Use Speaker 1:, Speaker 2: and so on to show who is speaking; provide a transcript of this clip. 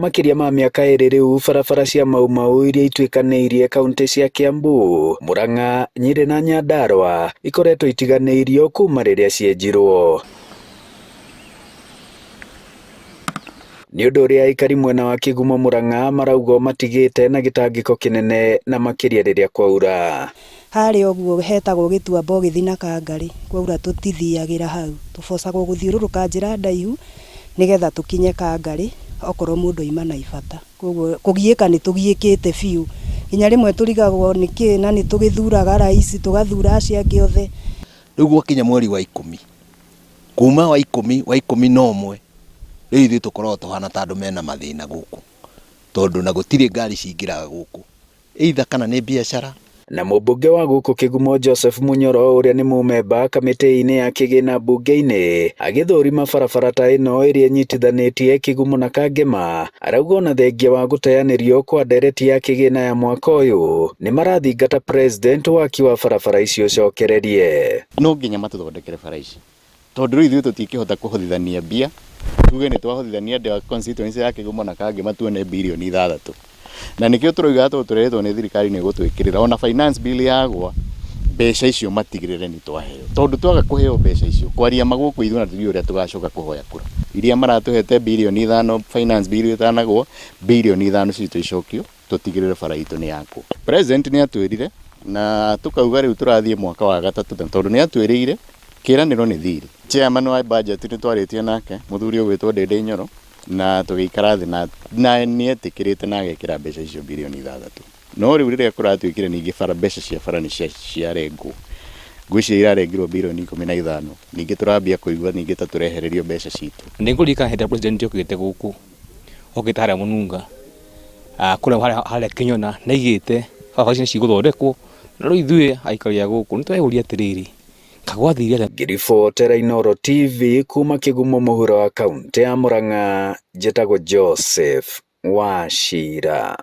Speaker 1: Kwa makĩria ma mĩaka 2 rĩu, barabara cia Mau Mau iria ituĩkanĩirie kaunti cia Kiambu, Murang'a, Nyeri na Nyandarua ikoretwo itiganĩirio kuma rĩrĩa cienjirwo. Nĩ ũndũ ũrĩa aikari mwena wa Kĩgumo Murang'a marauga matigĩte na gĩtangĩko kĩnene na makĩria rĩrĩa kwaura.
Speaker 2: Harĩa ũguo hetagwo gĩtuamba ũgĩthiĩ na Kangarĩ, kwaura tũtithiagĩra hau, tũbocagwo gũthiũrũrũka njĩra ndaihu nĩgetha tũkinye Kangarĩ okorwo mũndũ aima na ibata. Koguo kũgiĩka nĩ tũgiĩkĩte biũ, nginya rĩmwe tũrigagwo nĩkĩ na nĩ tũgĩthuraga rais tũgathura acio angĩ othe.
Speaker 3: Rĩu gwakinya mweri wa 10, kuma wa 10, wa 11, rĩu ithuĩ tũkoragwo tũhana ta andũ mena mathĩna gũkũ, tondũ na gũtirĩ ngari cingĩraga gũkũ, either kana nĩ biacara.
Speaker 1: Na mũmbunge wa gũkũ Kĩgumo Joseph Munyoro ũrĩa nĩ mũmemba kamĩtĩ-inĩ ya kĩgĩna mbunge-inĩ agĩthũrima barabara ta ĩno ĩrĩa ĩnyitithanĩtie Kĩgumo na Kangema, arauga ona thengia wa gũteanĩrio kwa ndereti ya kĩgĩna ya mwaka ũyũ nĩ marathingata president waki wa barabara icio ũcokererie.
Speaker 4: No nginya matũthondekere bara ici, tondũ rĩu ithuĩ tũtingĩhota kũhothithania mbia, tuge nĩ twahothithania andũ a constituency ya Kĩgumo na Kangema tuone birioni 6, na nĩkĩo tũroiga tondũ tũreretwo nĩ thirikari nĩ ĩgũtwĩkĩrĩra ona finance bill yagwa, mbeca icio matigĩrĩre nĩ twaheo, tondũ twaga kũheo mbeca icio, kwaria magũkũ ithuĩ na tũthiĩ ũrĩa tũgacoka kũhoya kura iria maratũhete birioni 5 finance bill ĩtanagwo, birioni 5 citũ icokio, tũtigĩrĩre bara itũ nĩ yakwo. President nĩ atwĩrire na tũkauga rĩu tũrathiĩ mwaka wa gatatũ, tondũ nĩ atwĩrĩire kĩranĩro nĩ thiri. Chairman wa budget nĩ twarĩtie nake, mũthuri ũgwĩtwo Ndĩndĩ Nyoro, na tũgĩikara thĩ na nĩ etĩkĩrĩte na agekĩra mbeca icio birioni 6. No rĩu rĩrĩa kũratuĩkire ningĩ bara, mbeca cia bara nĩ ciarengwo, ngwĩciria irarengirwo birioni 15, ningĩ tũrambia kũigua ningĩ ta tũrehererio mbeca citũ.
Speaker 5: Nĩ ngũririkana hĩndĩ ĩrĩa president okĩte gũkũ, okĩte harĩa Mũnunga, kũrĩa harĩa Kĩnyona, nĩ aigĩte barabara ici nĩ cigũthondekwo, na rĩu ithuĩ aikari a gũkũ nĩ tũreyũria atĩrĩrĩ, kagwathire atĩa?
Speaker 1: Ngĩribotera Inooro TV kuma Kĩgumo mũhuro wa kaunti ya Murang'a, njĩtagwo Joseph Wachira.